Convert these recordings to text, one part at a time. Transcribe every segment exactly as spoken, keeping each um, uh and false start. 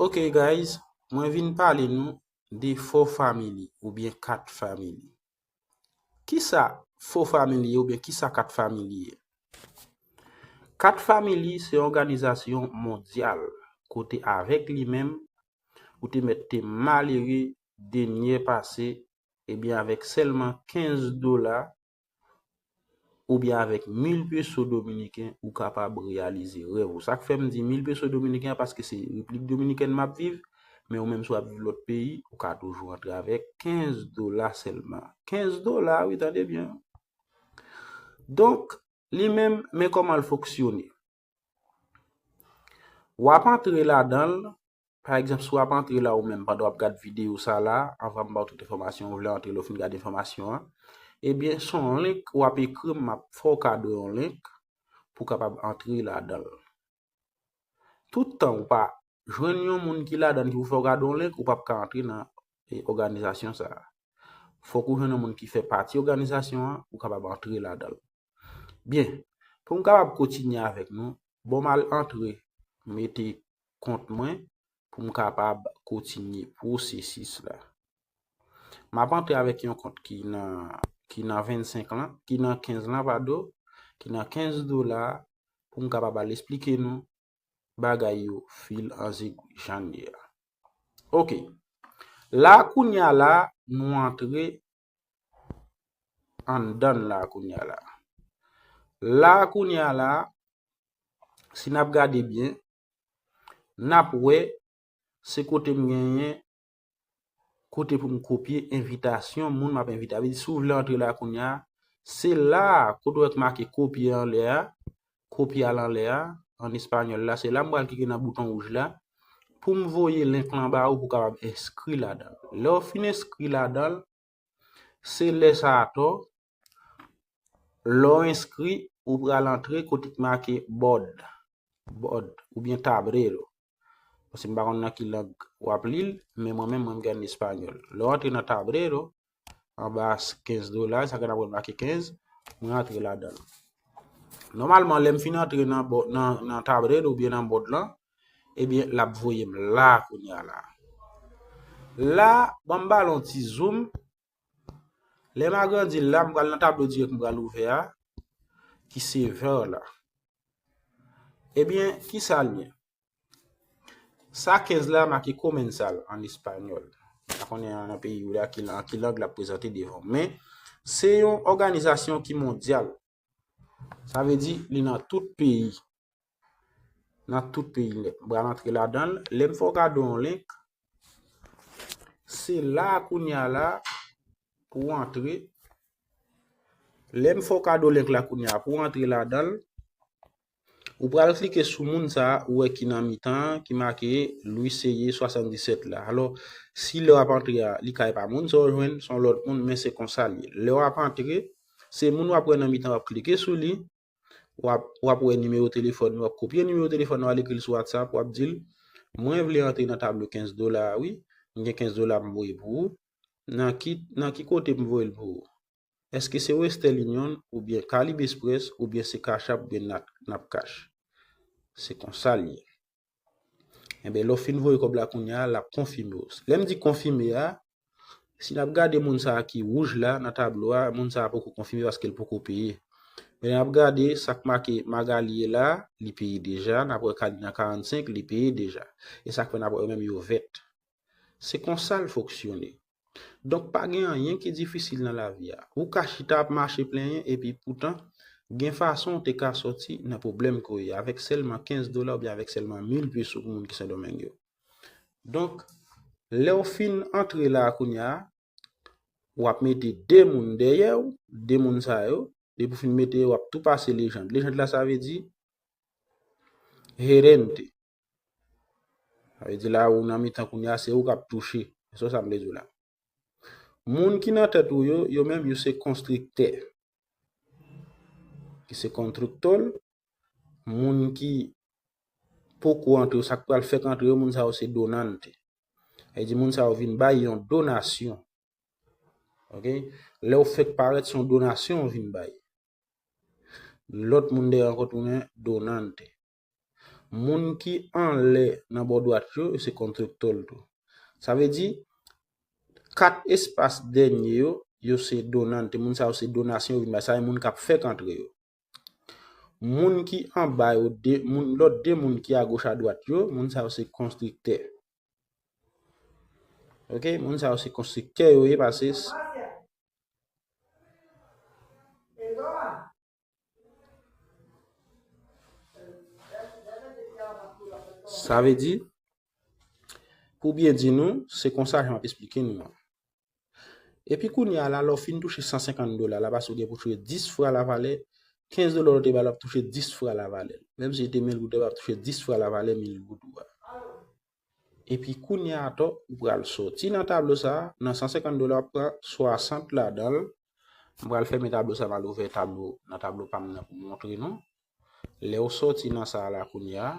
Ok guys, mwen vin pale nou de Four Family oubyen Cat Family. Kisa Four Family ye oubyen kisa Cat Family ye? Cat Family se yon òganizasyon mondyal kote avèk li menm ou te mèt te malere dènyè pase, ebyen avèk sèlman kenz dola oubyen avèk mil peso dominiken ou kapab reyalize rèv ou. Sa k fè m di mil peso dominiken an paske se Repiblik Dominikèn m ap viv, men ou menm si w ap viv lòt peyi, ou ka toujou antre avèk kenz dola sèlman. Kenz dola wi, tande byen. Donk, li menm, men kòman l fonksyone. W ap antre ladan l, pa egzanp, si w ap antre la ou menm pandan w ap gad videyo sa la, anvan m ba w tout enfòmasyon ou vle antre, lè w fin gade enfòmasyon an, ebyen, se yon link w ap ekri m, m ap fè w kado yon link pou w kapab antre ladan l. Tout tan ou pa jwenn yon moun ki ladan l ki pou fè w kado yon link, ou p ap ka antre nan e, òganizasyon sa a. Fòk ou jwenn yon moun ki fè pati òganizasyon an, ou kapab antre ladan l. Byen, pou m kapab kontinye avèk nou, bon, m al antre, mete kont mwen pou m kapab kontinye pwosesis la. M ap antre avèk yon kont ki nan, ki nan vennsenk lan, ki nan kenz lan, padon, ki nan kenz dola, pou m kapab al esplike nou bagay yo fil an zegwi, jan l ye a. Ok. La, kounye a la, nou antre anndan l la, kounye a la. La, kounye a la, si n ap gade byen, n ap wè se kote m genyen kote pou m kopye envitasyon moun m ap envite. Sa vle di, si w vle antre la kounye a, se la a, kote w wè k make kopye anlè a, kopye al anlè a, an espanyòl la, se la m pral klike nan bouton wouj la, pou m voye link lan ba ou pou w kapab enskri ladan l. Lè w fin enskri ladan l, se lè sa atò, lè w enskri, ou pral antre kote k make board, board, oubyen tablero. Paske m pa konn nan ki lang w ap li l, men mwen menm, mwen m gen espanyòl. Lè w antre nan tablero, anba kenz dola, sa k ap wè make kenz, mwen antre ladan l. Nòmalman, lè m fin antre nan, nan, nan tablero oubyen nan board lan, ebyen, l ap voye m la kounye a la. La, ban m ba l yon ti zoom. Lè m agrandi l la, m pral nan tablo dirèk m pral ouvè a, ki se vè la. Ebyen, kisa l ye? Sa kenz la make comensal an espanyòl. M pa konnen nan peyi w la ki, ki lang l ap prezante devan w. Men, se yon òganizasyon ki mondyal. Sa vle di, li nan tout peyi. Nan tout peyi nèt. M pral antre ladan l. Lè m fè w kado yon link, se la a kounye a la pou w antre. Lè m fè w kado link la kounye a pou w antre ladan l, ou pral klike sou moun sa a ou wè ki nan mitan an, ki make Louis Seye swasanndisèt la. Alò, si lè w ap antre a, li ka e pa moun sa w jwenn, se yon lòt moun, men se konsa l ye. Lè w ap antre, se moun w ap wè nan mitan, w ap klike sou li, w ap, w ap wè nimewo telefòn li, w ap kopye nimewo telefòn li, w al ekri l sou WhatsApp, w ap di l, mwen vle antre nan tablo kenz dola a, wi, m gen kenz dola m voye pou ou. Nan ki, nan ki kote m voye l pou ou? Èske se Western Union, oubyen Caribe Express, oubyen se Cash App, oubyen Nat-, Nap Cash? Se konsa l ye. Enben, lè w fin voye kòb la kounye a, l ap konfime w. Lè m di konfime a, si n ap gade moun sa a ki wouj la nan tablo a, moun sa a poko konfime paske l poko peye. Men lè n ap gade sa k make Magali ye la, li peye deja, n ap wè Kalina karannsenk, li peye deja. E sa k fè n ap wè yo menm yo vèt. Se konsa l fonksyone. Donk, pa gen anyen ki difisil nan lavi a. Ou ka chita ap mache plenyen, epi poutan, gen fason w te ka sòti nan pwoblèm ke w ye avèk sèlman kenz dola oubyen avèk sèlman mil peso pou moun ki Sendomeng yo. Donk, lè w fin antre la a kounye a, w ap mete de moun dèyè w, de moun sa yo, depi w fin mete yo, w ap tou pase lejand. Lejand la, sa vle di gerente. Sa vle di la, ou nan mitan kounye a, se ou k ap touche. Se sa m vle di w la. Moun ki nan tèt ou yo, yo menm, yo se konstriktè. Ki se kontriktò, moun ki poko antre yo, sa k pral fèk antre yo, moun sa yo se donante. Sa vle di moun sa yo vin bay yon donasyon. Ok? Lè w fèk parèt, se yon donasyon w vin bay. Lòt moun dèyè ankò tounen donante. Moun ki anlè nan bò dwat yo, yo se constructor tou. Sa vle di, kat espas dènye yo, yo se donante. Moun sa yo se donasyon yo vin bay. Sa e moun k ap fèk antre yo. Moun ki anba yo, de, moun, lòt de moun ki agoch adwat yo, moun sa yo se konstriktè. Ok, moun sa yo se konstriktè yo ye, paske s- Sa vle di, pou byen di nou, se konsa jan m ap esplike nou an. Epi kounye a la, lè w fin touche san senkant dola la, paske w gen pou touche dis fwa lavalè, kenz dola w te ba l, w ap touche dis fwa lavalè l. Menm si te mil goud, w ap touche dis fwa lavalè mil goud ou a. Epi kounye a atò, ou pral sòti nan tablo sa a, nan san senkant dola, w ap pran swasant ladan l. M pral fèmen tablo sa a, m al ouvè tablo, nan tablo pa m nan pou m montre nou. Lè w sòti nan sa a la kounye a,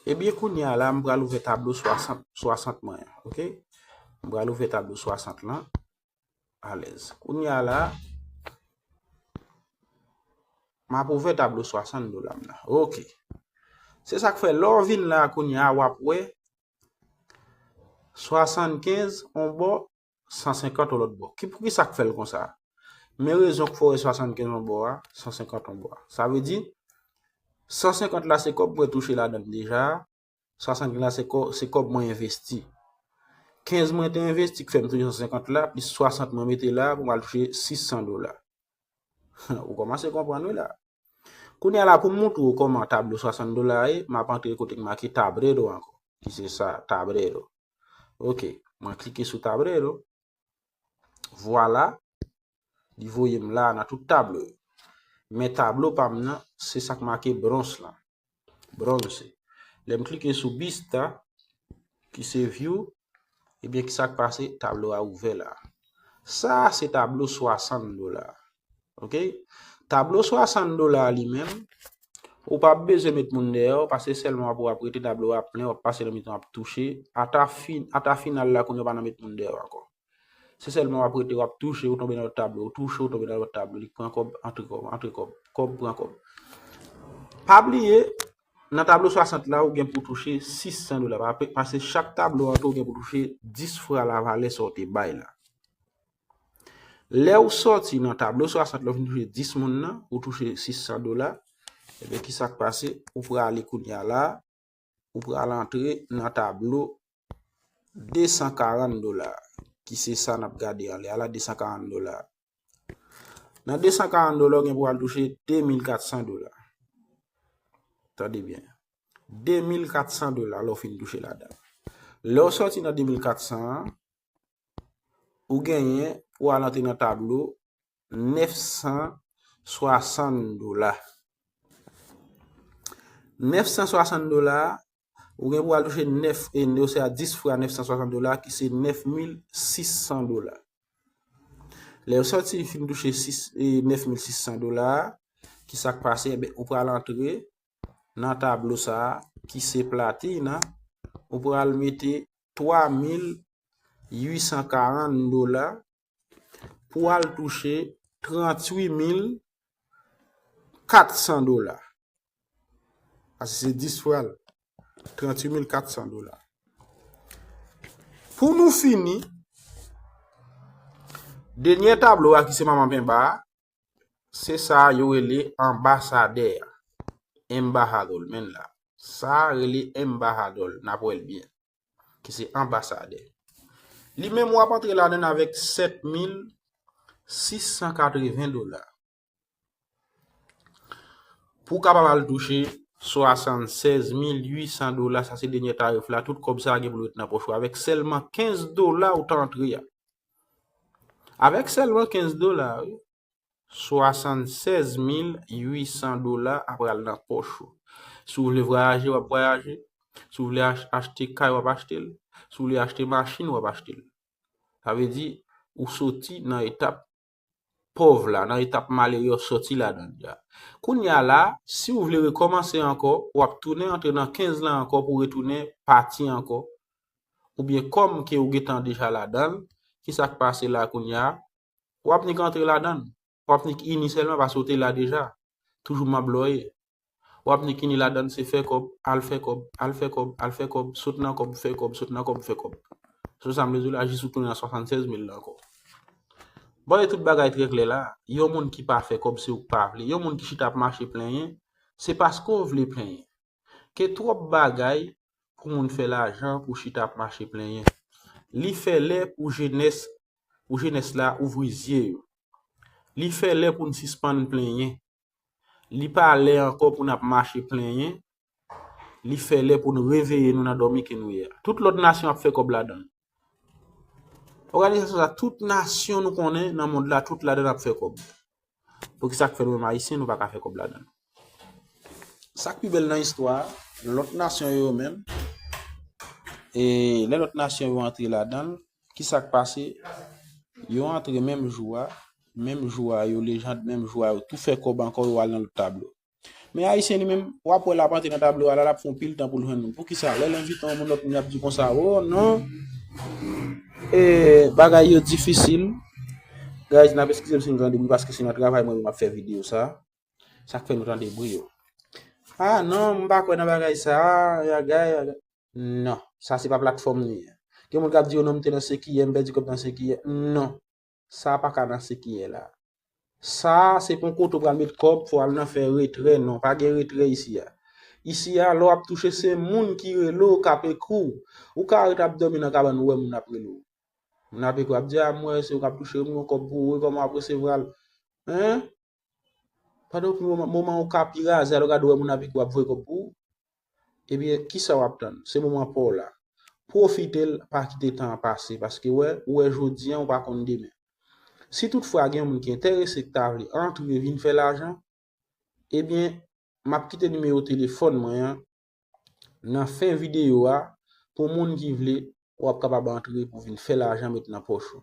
Ebyen, kounye a la, m pral ouvè tablo swasant, swasant mwen an, ok? M pral ouvè tablo swasant lan alèz. Kounye a la, m ap ouvè tablo swasant dola m nan. Ok. Se sa k fè, lè w vin la kounye a, w ap wè swasannkenz on bò, san senkant on lòt bò. Ki, poukisa k fè l konsa? Men rezon k fè w wè swasannkenz on bò a, san senkant on bò a. Sa vle di, san senkant la se kòb mwen touche ladan l deja, swasannkenz la se kò-, se kòb mwen envesti. Kenz mwen te envesti k fè m touche san senkant la, plis swasant mwen mete la pou m al touche sis san dola. Ou kòmanse konprann wi la. Kounye a la, pou m montre w kòman tablo swasant dola a ye, m ap antre kote k make Tablero ankò, ki se sa, Tablero. Ok, mwen klike sou Tablero. Vwala, li voye m la nan tout tablo yo. Men tablo pa m nan, se sa k make bronze lan. Bronze. Lè m klike sou Vista, ki se view, ebyen, ki sa k pase? Tablo a ouvè la. Sa a se tablo swasant dola. Ok? Tablo swasant dola li menm, ou pa bezwen met moun dèyè w, paske sèlman w ap, w ap rete tablo a plen, w ap pase nan mitan, w ap touche. Ata fin, ata final la, kounye a w pa nan met moun dèyè w ankò. Se sèlman w ap rete, w ap touche, ou tonbe nan lòt tablo, ou touche, ou tonbe nan lòt tablo, li pran kòb, antre kòb, antre kòb, kòb pran kòb. Pa bliye, nan tablo swasant la, ou gen pou touche sis san dola. Pa, paske chak tablo an tou, ou gen pou touche dis fwa lavalè sa w te bay la. Lè w sòti nan tablo swasant la, ou fin touche dis moun nan, ou touche sis san dola, ebyen, ki sa k pase? Ou prale kounye a la, ou pral antre nan tablo de san karant dola, ki se sa n ap gade anlè a la, de san karant dola. Nan de san karant dola, ou gen pou al touche de mil kat san dola. Tande byen. De mil kat san dola lè w fin touche ladan. Lè w sòti nan de mil kat san an, ou genyen pou al antre nan tablo nèf san swasant dola. Nèf san swasant dola, ou gen pou al touche nèf, e yo se a dis fwa nèf san swasant dola, ki se nèf mil sis san dola. Lè yo sòti fin touche sis, e, nèf mil sis san dola, ki sa k pase? Enben, ou pral antre nan tablo sa a, ki se platin an, ou pral mete twa mil uit san karant dola pou al touche tranntuit mil kat san dola. Paske se dis fwa l, tranntuit mil kat san dola. Pou nou fini, dènye tablo a ki se manman penba a, se sa yo rele anbasadè a. Embajadò, men l la. Sa rele embajadò, n ap wè l byen. Ki se anbasadè. Li menm w ap antre ladan l avèk sèt mil sis san katreven dola. Pou w kapab al touche swasannsèz mil uit san dola, sa se dènye tarif la, tout kòb sa a gen pou l ret nan pòch ou avèk sèlman kenz dola ou t antre a. Avèk sèlman kenz dola, wi. Swasannsèz mil uit san dola ap pral nan pòch ou. Si w vle vwayaje, w ap vwayaje. Si w vle ach-, achte kay, w ap achte l. Si w vle achte machin, w ap achte l. Sa vle di, ou soti nan etap pòv la, nan etap malere w sòti ladan l la. Kounye a la, si w vle rekòmanse ankò, w ap tounen antre nan kenz lan ankò pou w retounen pati ankò. Oubyen kòm ke w gentan deja ladan l, ki sa k pase la kounye a? W ap nik antre ladan l. W ap nik ini sèlman paske w te la deja. Toujou mabloye. W ap nik ini ladan l, se fè kòb, al fè kòb, al fè kòb, al fè kòb, sot nan kòb, fè kòb, sot nan kòb, fè kòb. Se sa m vle di w la, jis ou tounen nan swasannsèz mil la ankò. Bon, e tout bagay trè klè la. Yon moun ki pa fè kòb, se ou k pa vle. Yon moun ki chita ap mache plenyen, se paske w vle plenyen. Gen twòp bagay pou moun fè lajan pou chita ap mache plenyen. Li fè lè pou jenès, pou jenès la ouvri zye yo. Li fè lè pou n sispann plenyen. Li pa lè ankò pou n ap mache plenyen. Li fè lè pou n reveye nou nan dòmi ke nou ye a. Tout lòt nasyon ap fè kòb ladan l. Òganizasyon sa, tout nasyon nou konnen nan mond la, tout ladan l ap fè kòb. Poukisa k fè nou menm Ayisyen, nou pa ka fè kòb ladan l? Sa k pi bèl nan istwa a, lòt nasyon yo menm, e lè lòt nasyon yo antre ladan l, ki sa k pase? Yo antre menm jou a, menm jou a yo lejand, menm jou a yo tou fè kòb ankò, yo al nan lòt tablo. Men Ayisyen li menm, w ap wè l ap antre nan tablo a la, l ap fè yon pil tan pou l jwenn moun. Poukisa? Lè l envite yon moun, lòt moun ap di konsa, "Oh non, e, bagay yo difisil." Guys, n ap eskize m si nou tande bri paske se nan travay mwen m ap fè videyo sa. Sa k fè nou tande bri yo. "Ah non, m pa kwè nan bagay sa, ah, bagay, bagay." Non, sa se pa platfòm li ye. Gen moun k ap di, "Oh non, m te nan sekiyè, m pèdi kòb nan sekiyè." Non, sa pa ka nan sekiyè la. Sa se pou yon kote w pral met kòb, fò w al nan fè retrè, non, pa gen retrè isi a. Isi a, lè w ap touche, se moun ki rele w, k ap ekri w. Ou ka ret ap dòmi nan kabann, ou wè moun ap rele w. Moun ap ekri w, ap di, "Ah, m wè se ou k ap touche, m gen yon kòb pou ou, wi, kòman w ap resevwa l?" Hein? Pandan w moman, moman ou ka pi razè, lè w gade w wè moun ap ekri w ap voye kòb pou ou. Ebyen, kisa w ap tann? Se moman pa w la. Pwofite l, pa kite tan an pase, paske wè, ou wè jodi an, ou pa konn demen. Si toutfwa gen yon moun ki enterese, ki ta vle antre vin fè lajan, ebyen, m ap kite nimewo telefòn mwen an nan fen videyo a, pou moun ki vle, w ap kapab antre pou vin fè lajan met nan pòch ou.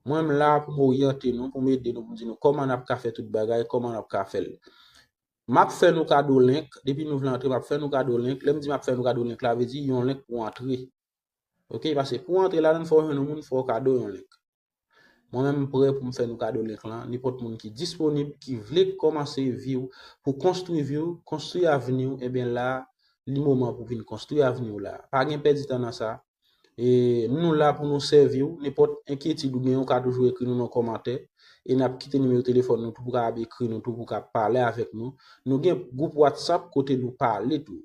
Mwen, m la pou m oryante nou, pou m ede nou, pou m di nou kòman n ap ka fè tout bagay, kòman n ap ka fè l. M ap fè nou kado link, depi nou vle antre, m ap fè nou kado link. Lè m di m ap fè nou kado link la, vle di yon link pou antre. Oke, paske pou antre ladan, fò w jwenn yon moun, fò w kado yon link. Mwen menm, m prè pou m fè nou kado link lan. Nenpòt moun ki disponib, ki vle kòmanse vi w, pou konstwi vi w, konstwi avni w, ebyen la, li moman pou vin konstwi avni w la. Pa gen pèdi tan nan sa. E nou la pou nou sèvi w. Nenpòt enkyetid ou gen, ou ka toujou ekri nou nan kòmantè. E n ap kite nimewo telefòn nou tou pou w kapab ekri nou tou, pou w kapab pale avèk nou. Nou gen gwoup WhatsApp kote nou pale tou.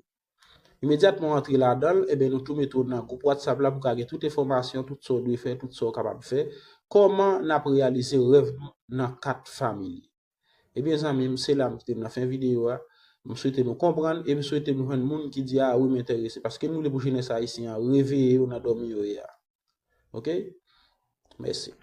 Imedyatman w antre ladan l, ebyen, nou tou mete w nan gwoup WhatsApp la pou w ka gen tout enfòmasyon, tout sa w dwe fè, tout sa w kapab fè. Kòman n ap reyalize rèv nou nan kat famili? Ebyen, zanmi m, se la m kite m nan fen videyo a. M swete nou konprann e m swete nou jwenn moun ki di, "Ah wi, m enterese." Paske nou vle pou jenès ayisyen an reveye yo nan dòmi yo ye a. Oke? Mèsi.